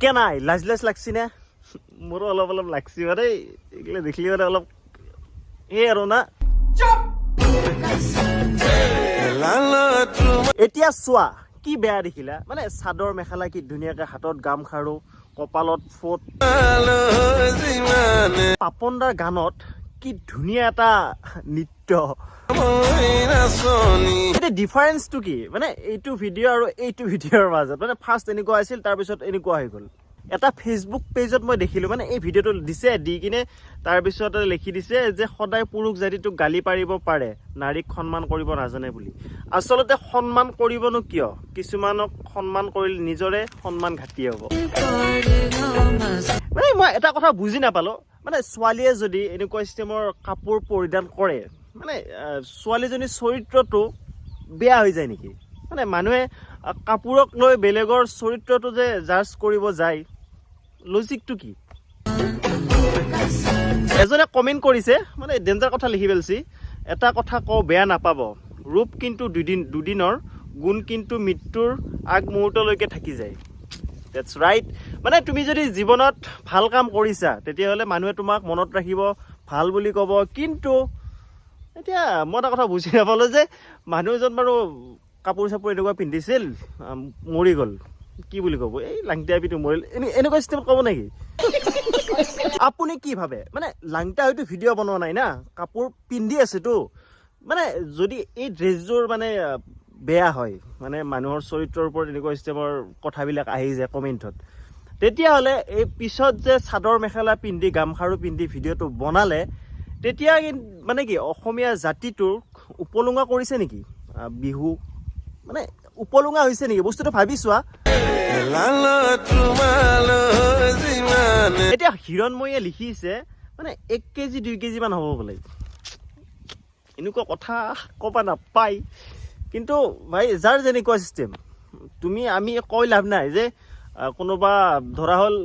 কেনাই লাজ লাজ লাগছি না? মোৰো অলপ অলপ লাগছি মানে, এইগিলা দেখিলে মানে অলপ এই আৰু না। এতিয়া চোৱা, কি বেয়া দেখিলা? মানে চাদৰ মেখেলা কি ধুনীয়াকে, হাতত গামখাৰু, কপালত ফোট, পাপনদাৰ গানত কি ধুনীয়া এটা নৃত্য। এতিয়া ডিফাৰেঞ্চটো কি মানে এইটো ভিডিঅ' আৰু এইটো ভিডিঅ'ৰ মাজত? মানে ফাৰ্ষ্ট এনেকুৱা আছিল, তাৰপিছত এনেকুৱা হৈ গ'ল। এটা ফেচবুক পেজত মই দেখিলোঁ, মানে এই ভিডিঅ'টো দিছে, দি কিনে তাৰপিছত লিখি দিছে যে সদায় পুৰুষ জাতিটোক গালি পাৰিব পাৰে, নাৰীক সন্মান কৰিব নাজানে বুলি। আচলতে সন্মান কৰিবনো কিয়? কিছুমানক সন্মান কৰিলে নিজৰে সন্মান ঘাটি হ'ব। মানে মই এটা কথা বুজি নাপালোঁ, মানে ছোৱালীয়ে যদি এনেকুৱা চিষ্টেমৰ কাপোৰ পৰিধান কৰে, মানে ছোৱালীজনীৰ চৰিত্ৰটো বেয়া হৈ যায় নেকি? মানে মানুহে কাপোৰক লৈ বেলেগৰ চৰিত্ৰটো যে জাজ কৰিব যায়, লজিকটো কি? এজনে কমেণ্ট কৰিছে, মানে ডেঞ্জাৰ কথা লিখি পেলছি, "এটা কথা কওঁ, বেয়া নাপাব। ৰূপ কিন্তু দুদিন দুদিনৰ, গুণ কিন্তু মৃত্যুৰ আগমুহূৰ্তলৈকে থাকি যায়।" That's right. মানে তুমি যদি জীৱনত ভাল কাম কৰিছা, তেতিয়াহ'লে মানুহে তোমাক মনত ৰাখিব, ভাল বুলি ক'ব। কিন্তু এতিয়া মই এটা কথা বুজি নাপালোঁ যে মানুহ এজন বাৰু কাপোৰ চাপোৰ এনেকুৱা পিন্ধিছিল, মৰি গ'ল, কি বুলি ক'ব? "এই লাংটিয়া পিটো মৰিল", এনেকুৱা চিষ্টেমত ক'ব নেকি? আপুনি কি ভাবে? মানে লাংটা হয়তো ভিডিঅ' বনোৱা নাই না, কাপোৰ পিন্ধি আছেতো। মানে যদি এই ড্ৰেছযোৰ মানে বেয়া হয়, মানে মানুহৰ চৰিত্ৰৰ ওপৰত এনেকুৱা চিষ্টেমৰ কথাবিলাক আহি যায় কমেণ্টত, তেতিয়াহ'লে এই পিছত যে চাদৰ মেখেলা পিন্ধি, গামখাৰু পিন্ধি ভিডিঅ'টো বনালে, তেতিয়া মানে কি অসমীয়া জাতিটোৰ উপলুঙা কৰিছে নেকি? বিহু মানে উপলুঙা হৈছে নেকি বস্তুটো ভাবি চোৱা। এতিয়া হিৰণময়ীয়ে লিখিছে, মানে 1 কেজি 2 কেজি মান হ'ব বোলে। এনেকুৱা কথা ক'ব নাপায়, কিন্তু ভাই, যাৰ যেনেকুৱা চিষ্টেম, তুমি আমি কৈ লাভ নাই যে কোনোবা ধৰা হ'ল,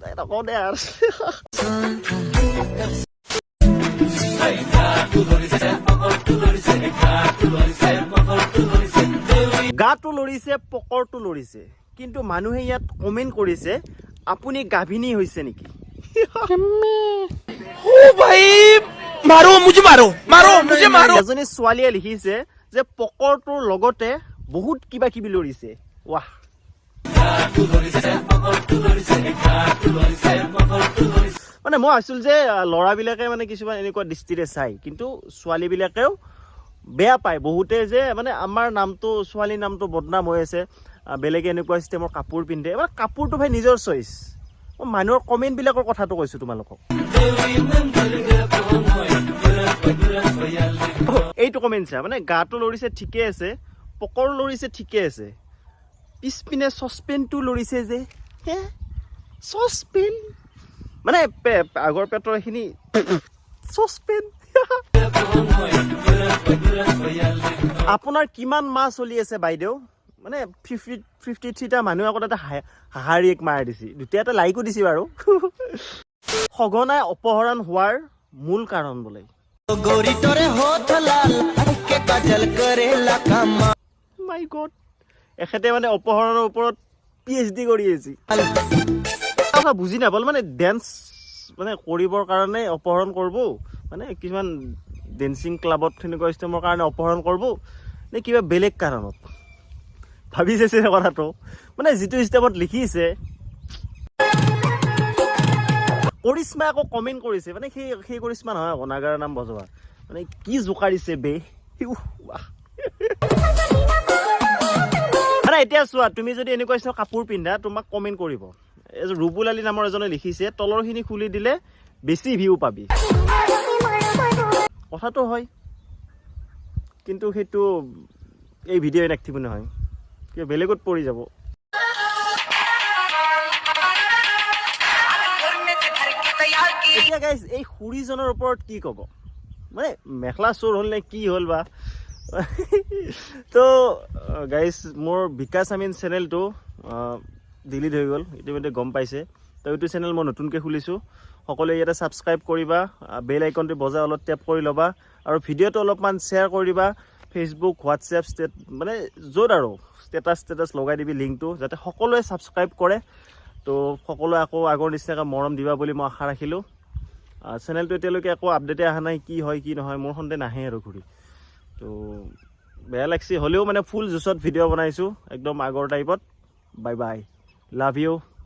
এই নকওঁ দে আৰু। গাটো লৰিছে, পকৰটো লৰিছে, কিন্তু মানুহে ইয়াত কমেণ্ট কৰিছে, "আপুনি গাভিনী হৈছে নেকি?" ओ भाई, मारो मुझे, मारो मारो मुझे मारो। এজনী ছোৱালীয়ে লিখিছে যে পকৰটোৰ লগতে বহুত কিবা কিবি লৰিছে। ৱাহ! মানে মই ভাবিছিলো যে ল'ৰাবিলাকে মানে কিছুমান এনেকুৱা দৃষ্টিৰে চায়, কিন্তু ছোৱালীবিলাকেও বেয়া পায় বহুতে যে মানে আমাৰ নামটো, ছোৱালীৰ নামটো বদনাম হৈ আছে, বেলেগে এনেকুৱা চিষ্টেমৰ কাপোৰ পিন্ধে। মানে কাপোৰটো ভাই নিজৰ চইচ। মই মানুহৰ কমেণ্টবিলাকৰ কথাটো কৈছোঁ তোমালোকক। এইটো কমেণ্ট চা, মানে গাটো লৰিছে ঠিকে আছে, পকৰ লৰিছে ঠিকে আছে, পিছপিনে চচপেনটো লৰিছে যে। হে, চচপেন মানে আগৰ পেটৰ এইখিনি চচপেন। "আপোনাৰ কিমান মাহ চলি আছে বাইদেউ?" মানে 53টা মানুহে আগত এটা হাঁহাৰি এক মাৰি দিছে, দুটা এটা লাইকো দিছে বাৰু। সঘনাই অপহৰণ হোৱাৰ মূল কাৰণ বোলে। गोरी तोरे होठ लाल के काजल करेला कमाल। মাই গড, এখেতে মানে অপহৰণৰ ওপৰত পিএইচডি কৰি আছে। কথা বুজি নাপালো, মানে ডেন্স মানে কৰিবৰ কাৰণে অপহৰণ কৰিব, মানে কিছুমান ডেন্সিং ক্লাবত সেনেকুৱা চিষ্টেমৰ কাৰণে অপহৰণ কৰিব নে কিবা বেলেগ কাৰণত? ভাবি চাইছে কথাটো? মানে যিটো ষ্টেপত লিখিছে। কৰিশ্মা আকৌ কমেণ্ট কৰিছে, মানে সেই কৰিশ্মা নহয় আকৌ, নাগাৰা নাম বজোৱা। মানে কি জোকাৰিছে বে! উফ, ৱাহ। মানে এতিয়া চোৱা, তুমি যদি এনেকুৱা নিচিনা কাপোৰ পিন্ধা, তোমাক কমেণ্ট কৰিব। এই ৰুবুল আলী নামৰ এজনে লিখিছে, "তলৰখিনি খুলি দিলে বেছি ভিউ পাবি।" কথাটো হয়, কিন্তু সেইটো এই ভিডিঅ' ইনএক্টিভ নহয়, কিবা বেলেগত পৰি যাব। এতিয়া গাইজ, এই খুৰীজনৰ ওপৰত কি ক'ব? মানে মেখেলা চোৰ হ'ল নে কি হ'ল বা? তো গাইজ, মোৰ বিকাশ আমিন চেনেলটো ডিলিট হৈ গ'ল, ইতিমধ্যে গম পাইছে। তো এইটো চেনেল মই নতুনকৈ খুলিছোঁ। সকলোৱে ইয়াতে ছাবস্ক্ৰাইব কৰিবা, বেল আইকনটো বজাই অলপ টেপ কৰি ল'বা আৰু ভিডিঅ'টো অলপমান শ্বেয়াৰ কৰি দিবা। ফেচবুক, হোৱাটছএপ ষ্টেট, মানে য'ত আৰু ষ্টেটাছ ষ্টেটাছ লগাই দিবি লিংকটো, যাতে সকলোৱে ছাবস্ক্ৰাইব কৰে। তো সকলোৱে আকৌ আগৰ নিচিনাকৈ মৰম দিবা বুলি মই আশা ৰাখিলোঁ। চেনেলটো এতিয়ালৈকে একো আপডেটে অহা নাই, কি হয় কি নহয়। মোৰ সন্দেহ নাহে আৰু ঘূৰি। তো বেয়া লাগছে, হ'লেও মানে ফুল জোচত ভিডিঅ' বনাইছোঁ একদম আগৰ টাইপত। Bye bye, love you.